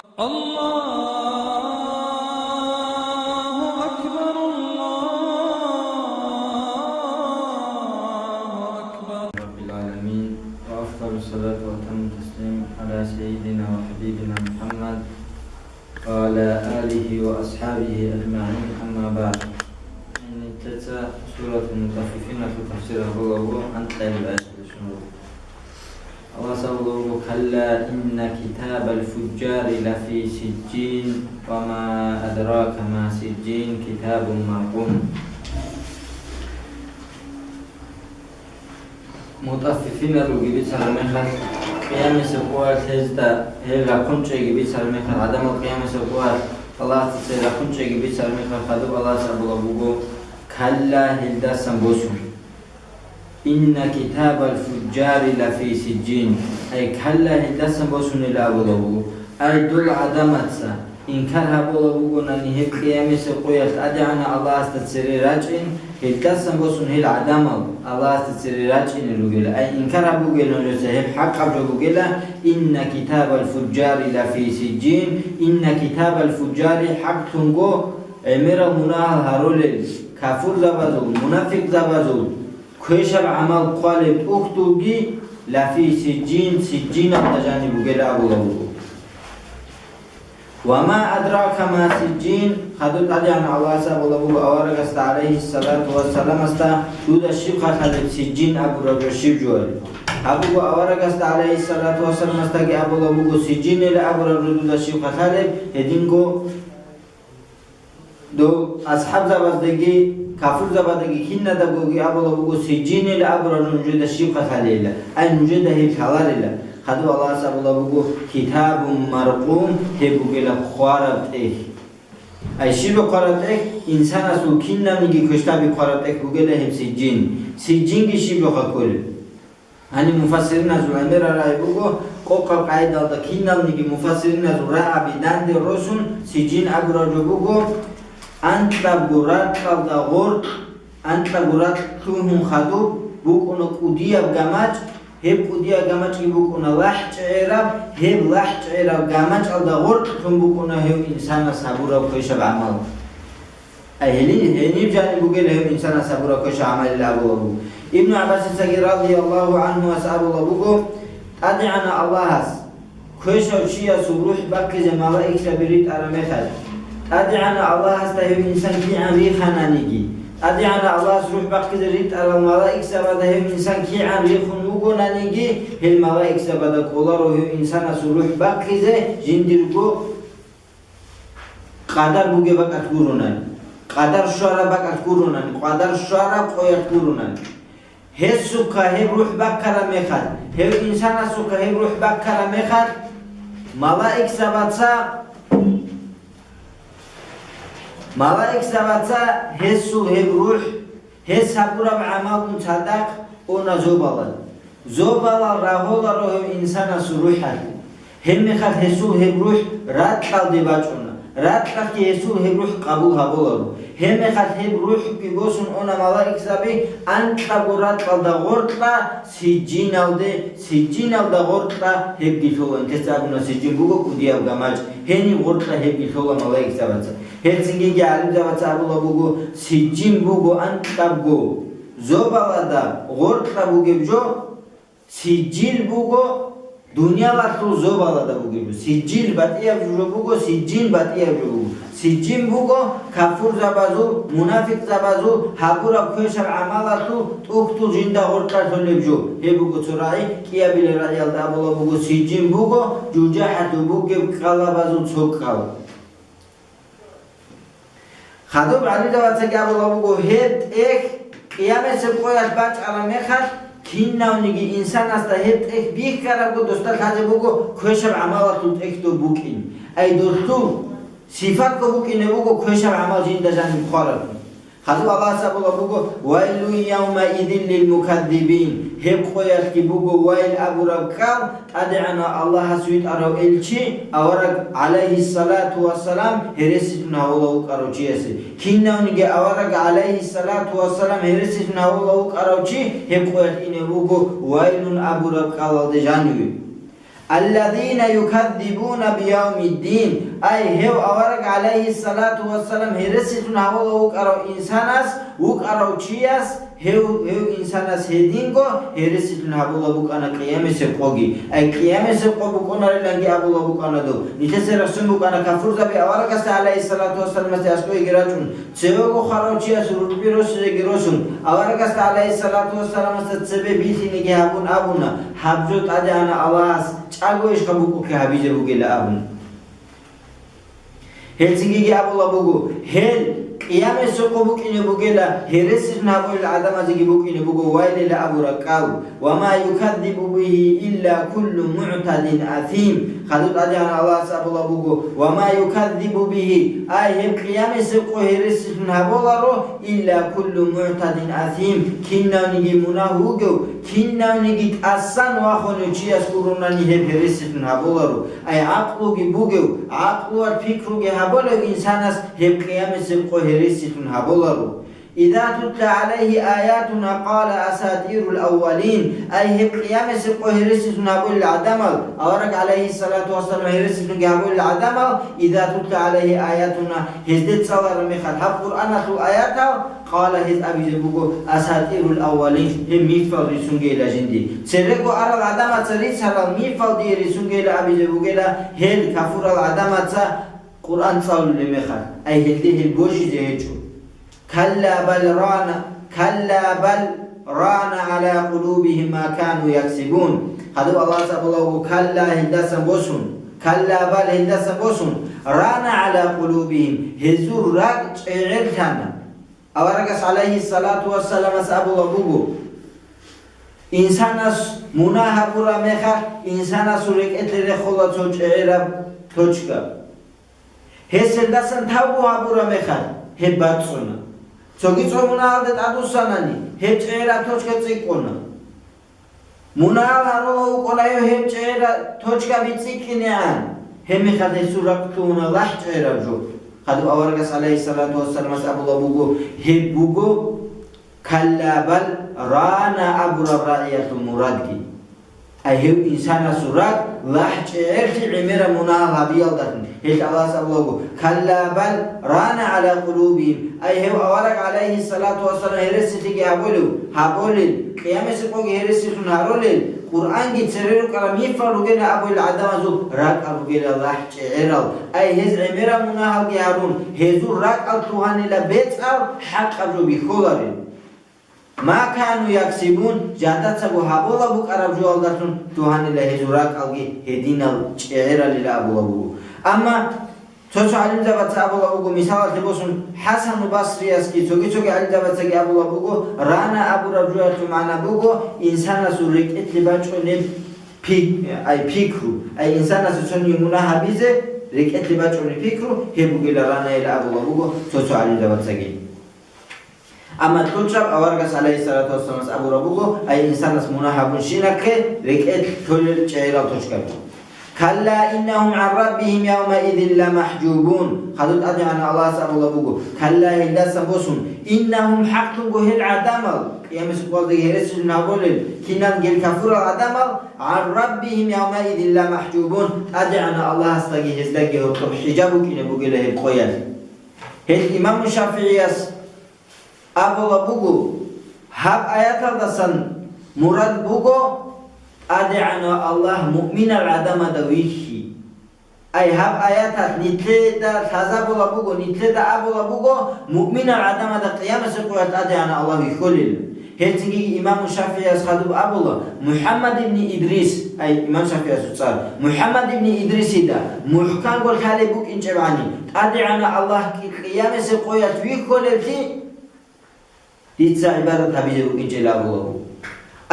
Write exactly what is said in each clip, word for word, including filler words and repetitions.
الله أكبر، الله أكبر. رب العالمين، وأفضل الصلاة وأتم التسليم على سيدنا وحبيبنا محمد وعلى آله وأصحابه أجمعين، أما بعد. Нилъеца Суратул Мутаффифиналъул тафсир гьабулеб буго анкьабилеб аяталда щун. Аллагьас абулеб буго: «Калла инна китабал фуджжари лафи сиджжин, ва ма адрака ма сиджжин, китабун маркъум». Мутаффифиналъулги бицараб мехалъ, къиямасеб къоялъ гьезда гьел рахъун чӀеги бицараб мехалъ, гӀадамал къиямасеб къоялъ Аллагьасда цере рахъун чӀеги бицараб мехалъ, хадуб Аллагьас абулеб буго: «Калла», гьелдасан босун. «Инна китабал фуджжари лафи сиджжин». Ай, калла, гьелдасан босунила абулеб буго. Ай, дол гӀадамаца инкар гьабулеб бугонани гьеб къиямасеб къоялъ ТӀадегӀанав Аллагьасда цере рачӀин, гьелдасан босун гьел гӀадамал Аллагьасда цере рачӀине ругела. Ай, инкар гьабугел нужеца, гьеб хӀакъаб жо бугела: «Инна китабал фуджжари лафи сиджжин», «Инна китабал фуджжари», хӀакълъунго, гӀемерал мунагьал гьарулел кафурзабазул, мунафикъзабазул квешаб гӀамал хъвалеб тӀухьдулги, «лафи сиджжин», сиджжиналда жаниб бугел абулеб буго. «Ва ма адрака ма сиджжин», хадуб ТӀадегӀанав Аллагьас абулеб буго аварагасда, гӀалайгьиссалату вассаламасда: «Дуда щиб хъалалеб сиджжин абураб жо щиб жо?» Абуго аварагасда, гӀалайгьиссалату вассаламасдаги абулеб буго: «Сиджжинила абураб жо дуда щиб хъалалеб?» Гьединго дов асхӀабзабаздаги, кафурзабаздаги киназдаги абулеб буго: «Сиджжинила абураб жо нужеда щиб хъалалейила, ай, нужеда гьеб лъаларила». Хадуб Аллагьас абулеб буго: «Китабун маркъум», гьеб бугела хъвараб тӀехь. Ай, щиб хъвараб тӀехь? Инсанасул кинабниги квешлъаби хъвараб тӀехь бугела гьеб сиджжин. Сиджжинги щиб жоха кколеб? Гьаниб муфассириназул гӀемерал рагӀи буго, къокъаб къагӀидалда киналниги муфассириназул рагӀаби данде росун, сиджин абураб жо буго, анкьабго ракьалда гъоркь, анкьабго ракь лъугьун хадуб букӀуна кӀудияб гамачӀ, гьеб кӀудияб гамачӀги букӀуна лахӀчӀегӀераб, гьеб лахӀчӀегӀераб гамачӀалда гъоркьлъун букӀуна гьев инсанас гьабураб квешаб гӀамал. Ай, гьениб, гьениб жаниб бугел гьев инсанас гьабураб квешаб гӀамалил абулеб буго. Ибну ГӀаббасицаги, радияллагьу гӀанхуас, абулеб буго: ТӀадегӀанав Аллагьас квешав чиясул рухӀ бахъизе малаикзаби ритӀараб мехалъ, ТӀадегӀанав Аллагьасда гьев инсан кигӀан рихананиги, ТӀадегӀанав Аллагьас рухӀ бахъизе ритӀарал малаикзабада гьев инсан кигӀан рихун вугонаниги, гьел малаикзабада кӀоларо гьев инсанасул рухӀ бахъизе жиндирго къадар бугеб бакӀалъ гуронани, къадар щвараб бакӀалъ гуронани, къадар щвараб къоялъ гуронани. Гьесухъа гьеб рухӀ баккараб мехалъ, гьев инсанасухъа гьеб рухӀ баккараб мехалъ, малаикзабаца, малаикзабаца гьесул гьеб рухӀ, гьес гьабураб гӀамалгун цадахъ уна зобалалде. Зобалал рагьуларо гьев инсанасул рухӀалъе. Гьебмехалъ гьесул гьеб рухӀ ракьалде бачӀуна, ракьалъги гьесул гьеб рухӀ къабул гьабуларо. Гьебмехалъ гьеб рухӀги босун уна малаикзаби анкьабго ракьалда гъоркьа сиджиналде, сиджиналда гъоркьа гьебги лъола. Инкес абуна, сиджин буго кӀудияб гамачӀ, гьениб гъоркьа гьебги лъола малаикзабаца. Гьелцинги гӀалимзабаца абулаб буго, сиджин буго анкьабго зобалада гъоркьа бугеб жо, сиджил буго дуниялалъул зобалада бугеб жо. Сиджил батӀияб жо буго, сиджин батӀияб жо буго. Сиджин буго кафурзабазул, мунафикъзабазул гьабураб квешаб гӀамалалъул тӀухьдул жинда гъоркьа лъолеб жо. Гьеб буго цо рагӀи, кӀиабилеб рагӀиялда абулаб буго, сиджин буго жужахӀалъул бугеб кӀкӀалабазул цо кӀкӀал. Хадуб гӀалимзабацаги абулаб буго, гьеб тӀехь къиямасеб къоялъ бачӀараб мехалъ, кинавниги инсанасда гьеб тӀехь бихьарабго, досда лъазе буго квешаб гӀамалалъул тӀехь доб букӀин. Ай, долъул сифатго букӀине буго квешаб гӀамал жинда жаниб хъвараб. Хадуб Аллагьас абулаб буго: «Вайлун явмаизин лил мукаддибин», гьеб къоялъги буго вайл абураб кӀал, ТӀадегӀанав Аллагьас витӀарав элчи, авараг, гӀалайгьиссалату вассалам, гьересилъун гьавула вукӀарав чиясе. Кинавниги авараг, гӀалайгьиссалату вассалам, гьересилъун гьавула вукӀарав чи гьеб къоялъ ине вуго вайлун абураб кӀалалде жаниве. «Аллазина юказзибуна биявмиддин», ай, гьев авараг, гӀалайгьиссалату вассалам, гьересилъун гьавула вукӀарав инсанас, вукӀарав чияс, гьев, гьев инсанас гьединго гьересилъун гьабула букӀана къиямасеб къоги. Ай, къиямасеб къо букӀунариланги абула букӀана дов. Нилъеца рехсон букӀана кафурзаби аварагасда, гӀалайгьиссалату вассаламасде, аскӀойги рачӀун, цевего хварав чияс ручӀби росизеги росун, аварагасда, гӀалайгьиссалату вассаламасда, цебе билъинеги гьабун абуна: «Гьаб жо ТӀадегӀанав Аллагьас чӀаго ишха букӀухъе гьабизе бугела», – абун. Гьелцинги абула буго: «Гьел къиямасеб къо букӀине бугела, гьересилъун гьабулел гӀадамазеги букӀине буго вайлила абураб кӀал». «Ва ма юказзибу бигьи илла куллу мугӀтадин асим». Хадуб ТӀадегӀанав Аллагьас абула буго: «Ва ма юказзибу бигьи», ай, гьеб къиямасеб къо гьересилъун гьаболаро, «илла куллу мугӀтадин асим», кинавниги мунагь вугев, кинавниги тӀасан вахунев чияс гурунани гьеб гьересилъун гьаболаро. Ай, гӀакълуги бугев, гӀакълуялъ пикруги гьабулев инсанас гьеб къиямасеб къо гьересилъун гьаболаро. «Иза тутла гӀалайгьи аятуна, къала асатирул аввалин». Ай, гьеб къиямасеб къо гьересилъун гьабулел гӀадамал, авараг, гӀалайгьиссалату вассалам, гьересилъунги гьабулел гӀадамал, «иза тутла гӀалайгьи аятуна», гьезде цӀалараб мехалъ гьаб Къуръаналъул аятал, къала, гьез абизе буго: «Асатирул аввалин», гьеб мифал рицунгейила жинди. Церего арал гӀадамаца рицарал мифал дие рицунгейила абизе бугела гьел кафурал гӀадамаца Къуръан цӀалулеб мехалъ. Ай, гьелде гьел божизе гьечӀо. «Калла бал рана, калла бал рана гӀала къулубигьим ма кану яксибун». Хадуб Аллагьас абула вуго: «Калла», гьелдасан босун, «калла бал», гьелдасан босун, «рана гӀала къулубигьим», гьезул ракӀ чӀегӀерлъана. Аварагас, гӀалайгьиссалату вассаламас, абула буго: «Инсанас мунагь гьабураб мехалъ, инсанасул рекӀелъе рехула цо чӀегӀераб точка. Гьес гьелдасан тавбу гьабураб мехалъ, гьеб бацӀцӀуна. Цоги цо мунагьалде тӀадвуссанани, гьеб чӀегӀераб точка цӀикӀкӀуна. Мунагьал гьарула вукӀуна гьев гьеб чӀегӀераб точкаби цӀикӀкӀинегӀан, гьеб мехалъ гьесул ракӀ лъугьуна лахӀ чӀегӀераб жо». Хадуб аварагас, гӀалайгьиссалату вассаламас, абула буго: «Гьеб буго калла бал рана абураб рагӀиялъул мурадги». Ай, гьев инсанасул ракӀ лахӀ чӀегӀерлъи гӀемераб мунагьал гьабиялдалъун. Гьелъ Аллагьас абулаго: «Калла бал рана гӀала къулубигьим». Ай, гьев авараг, гӀалайгьиссалату вассалам, гьересилъиги гьабулев, гьабулел, къиямасеб къоги гьересилъун гьарулел, Къуръанги цере рукӀарал мифал ругела абулел гӀадамазул ракӀал ругела лахӀ чӀегӀерал. Ай, гьез гӀемераб мунагьалги гьарун, гьезул ракӀал лъугьанила бецӀал хӀакъаб жо бихьуларел. «Ма кану яксибун», жадацаго гьабула букӀараб жоялдалъун лъугьанила гьезул ракӀалги гьединал чӀегӀералила абула буго. Амма цо-цо гӀалимзабаца абула буго, мисалалъе босун, ХӀасану Басриясги цоги-цоги гӀалимзабацаги абула буго, рана абураб жоялъул магӀна буго инсанасул рекӀелъе бачӀунеб пи-, ай, пикру, ай, инсанасе цониги мунагь гьабизе рекӀелъе бачӀунеб пикру, гьеб бугила ранайила абула буго цо-цо гӀалимзабацаги. Амма тӀучӀаб аварагас, гӀалайгьиссалату вассаламас, абураб буго, ай, инсанас мунагь гьабунщинахъе рекӀелъ лъолел чӀегӀерал точкаби. «Калла иннагьум гӀан раббигьим явмаидин ламахӀжубун». Хадуб ТӀадегӀанав Аллагьас абула буго: «Калла», гьелдасан босун, «иннагьум», хӀакълъунго гьел гӀадамал, къиямасеб къоялдаги гьересилъун гьабулел, кинан гьел кафурал гӀадамал, «гӀан раббигьим явмаидин ламахӀжубун», ТӀадегӀанав Аллагьасдаги гьездаги гьоркьоб хӀижаб букӀине бугила гьеб къоялъ. Гьел имаму ШафигӀияс абула буго, гьаб аяталдасан мурад буго ТӀадегӀанав Аллагь муъминал гӀадамада вихьи. Ай, гьаб аяталъ нилъеда лъазабула буго, нилъеда абула буго, муъминал гӀадамада къиямасеб къоялъ ТӀадегӀанав Аллагь вихьулел. Гьелцинги имаму ШафигӀияс хадуб абула, МухӀаммад ибни Идрис, ай, имам ШафигӀиясул цӀар, МухӀаммад ибни Идрисида мухӀканго лъалеб букӀинчӀебани, ТӀадегӀанав Аллагь къи-, къиямасеб къоялъ вихьулевлъи, дица гӀибадат гьабизе букӀинчӀел абула буго.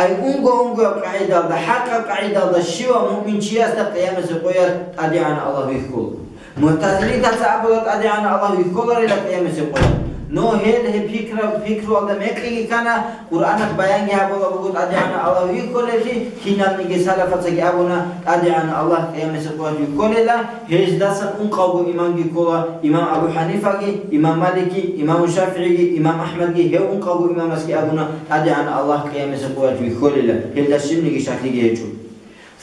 Ай, унго-унгояб къагӀидалда, хӀакъаб къагӀидалда щивав муъминчиясда къиямасеб къоялъ ТӀадегӀанав Аллагь вихьула. МугӀтазилитаца абула ТӀадегӀанав Аллагь вихьуларила къиямасеб къоялъ. Но гьел гьеб пикра-, пикруялда мекъиги ккана, Къуръаналъ баянги гьабула буго ТӀадегӀанав Аллагь вихьулевлъи, киналниги салафацаги абуна ТӀадегӀанав Аллагь къиямасеб къоялъ вихьулела, гьездасан ункъавго имамги ккола, имам Абу ХӀанифаги, имам Маликги, имам ШафигӀиги, имам АхӀмадги, гьев ункъавго имамасги абуна ТӀадегӀанав Аллагь къиямасеб къоялъ вихьулела, гьелда щибниги шаклъиги гьечӀо.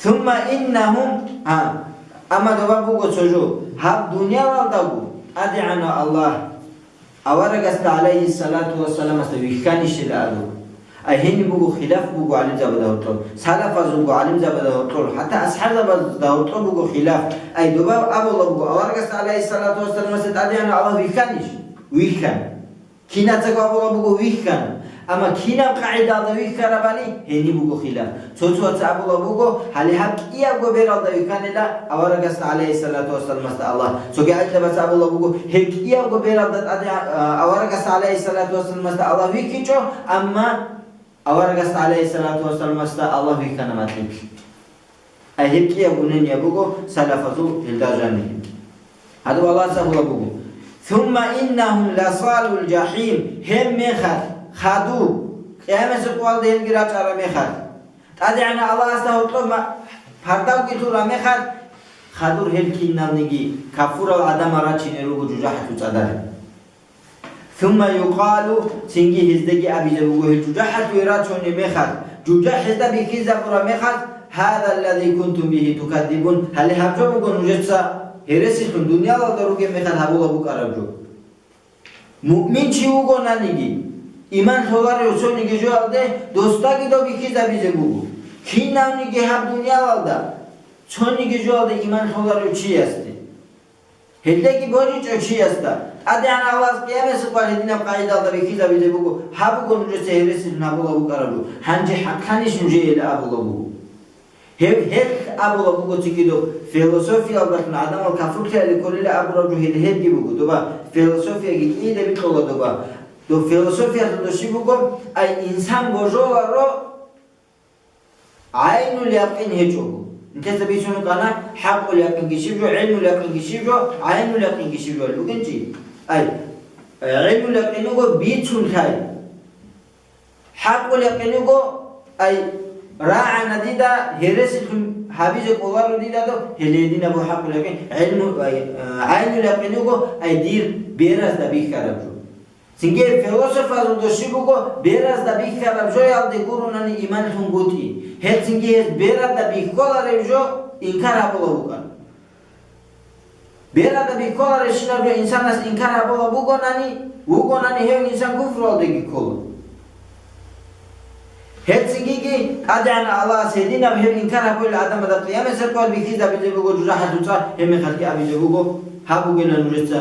Сумма иннагьум, гьа, амма доба буго цо жо, гьаб дуниялалдаго ТӀадегӀанав Аллагь аварагасда, гӀалайгьиссалату вассаламасда, вихьанищила абу. Ай гьениб буго хилаф буго гӀалимзабазда гьоркьор, салафазулго гӀалимзабазда гьоркьор, хӀатта асхӀабзабазда гьоркьор буго хилаф. Ай доба абула буго, аварагасда, гӀалайгьиссалату вассаламасда, ТӀадегӀанав Аллагь вихьанищ? Вихьана. Кинацаго абула буго вихьана, амма кинаб къагӀидалда вихьарабали гьениб буго хилаф. Цо-цояца абула буго, гьале гьаб кӀиябго бералда вихьанила аварагасда, гӀалайгьиссалату вассаламасда, Аллагь. Цоги гӀадамаца абула буго, гьеб кӀиябго бералда тӀаде, а, аварагасда, гӀалайгьиссалату вассаламасда, Аллагь вихьичӀо, амма аварагасда, гӀалайгьиссалату вассаламасда, Аллагь вихьана макьилъ. Ай гьеб кӀиябго мнение буго салафазул гьелда жаниб. Гьадаб Аллагьас абула буго: «Сумма иннагьум ласалул жахим», гьеб мехалъ, хадур, къиямасеб къоялда гьелги рачӀараб мехалъ, ТӀадегӀанав Аллагьасда гьоркьоб ма-, пардавги лъураб мехалъ, хадур гьел киналниги кафурал гӀадамал рачине руго жужахӀалъул цӀадаре. Сумма юкъалу, цинги гьездаги абизе буго гьел жужахӀалъуве рачунеб мехалъ, жужахӀ гьезда бихьизабураб мехалъ: «Гьаза аллази кунтум бигьи тукаддибун», гьале гьаб жо буго нужеца гьересилъун дуниялалда ругеб мехалъ гьабула букӀараб жо. Муъмин чи вугонаниги, иман лъоларев цониги жоялде досдаги дов бихьизабизе буго. Кинавниги гьаб дуниялалда цониги жоялде иман лъоларев чиясде. Гьелдеги божичӀев чиясда ТӀадегӀанав Аллагьас къиямасеб къоялъ гьединаб къагӀидалда бихьизабизе буго, гьаб буго нужеца гьересилъун гьабула букӀараб жо, гьанже хӀакълъанищ нужеейила абула буго. Гьеб гьелъ абула буго цинги доб философиялдалъун гӀадамал кафурлъиялде кколила абураб жо гьел гьебги буго, доба философияги кӀида бикьола доба. Доб философиялъул доши буго, ай инсан божоларо, гӀайнул якъин гьечӀого. Нилъеца бицун букӀана хӀакъул якъинги щиб жо, гӀилмул якъинги щиб жо, гӀайнул якъинги щиб жо, букӀинчӀи? Ай, гӀилмул якъин вуго бицун лъай. ХӀакъул якъин вуго, ай, рагӀана дида, гьересилъун гьабизе кӀоларо дида дов, гьеле гьединаб буго хӀакъул якъин, гӀилму-, ай, гӀайнул якъин вуго, ай, дир беразда бихьараб жо. Цинги философазул доши буго, беразда бихьараб жоялде гуронани иман лъунгутӀи. Гьелцинги гьез беразда бихьоларев жо инкар гьабула букӀана. Беразда бихьоларевщинаб жо инсанас инкар гьабула бугонани, вугонани гьев инсан куфруялдеги ккола. Гьелцинги ТӀадегӀанав Аллагьас гьединаб гьеб инкар гьабулел гӀадамазда къиямасеб къоялъ бихьизабизе буго жужахӀалъул цӀа, гьеб мехалъги абизе буго, гьаб бугила нужеца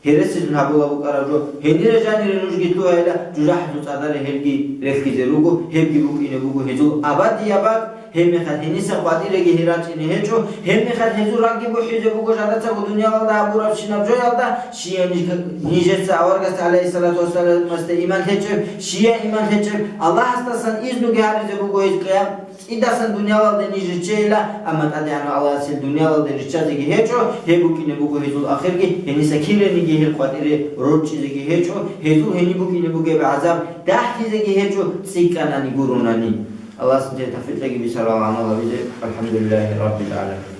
гьересилъун гьабула букӀараб жо, гьенире жанире нужги лъугьайила, жужахӀалъул цӀадаре гьелги рехизе руго, гьебги букӀине буго гьезул абадияб бакӀ, гьеб мехалъ гьениса къватӀиреги гьел рачӀине гьечӀо, гьеб мехалъ гьезул рагги бухӀизе буго жадацаго дуниялалда гьабурабщинаб жоялда, щия ниж-, нижеца аварагасда, гӀалайгьиссалату вассаламасда, иман лъечӀеб, щия иман лъечӀеб, Аллагьасдасан изнуги гьаризе буго гьез къиям-, ЦӀидасан дуниялалде ниж риччейила, амма ТӀадегӀанав Аллагьас гьел дуниялалде риччазеги гьечӀо, гьеб букӀине буго гьезул ахирги, гьениса кирениги гьел къватӀире рорчӀизеги гьечӀо, гьезул гьениб букӀине бугеб гӀазаб дагьлъизеги гьечӀо, цӀикӀкӀанани гуронани. Аллагьас нилъее тавфикъ кьеги бисарал гӀамал гьабизе. АлхӀамдулиллагьи раббил гӀаламин.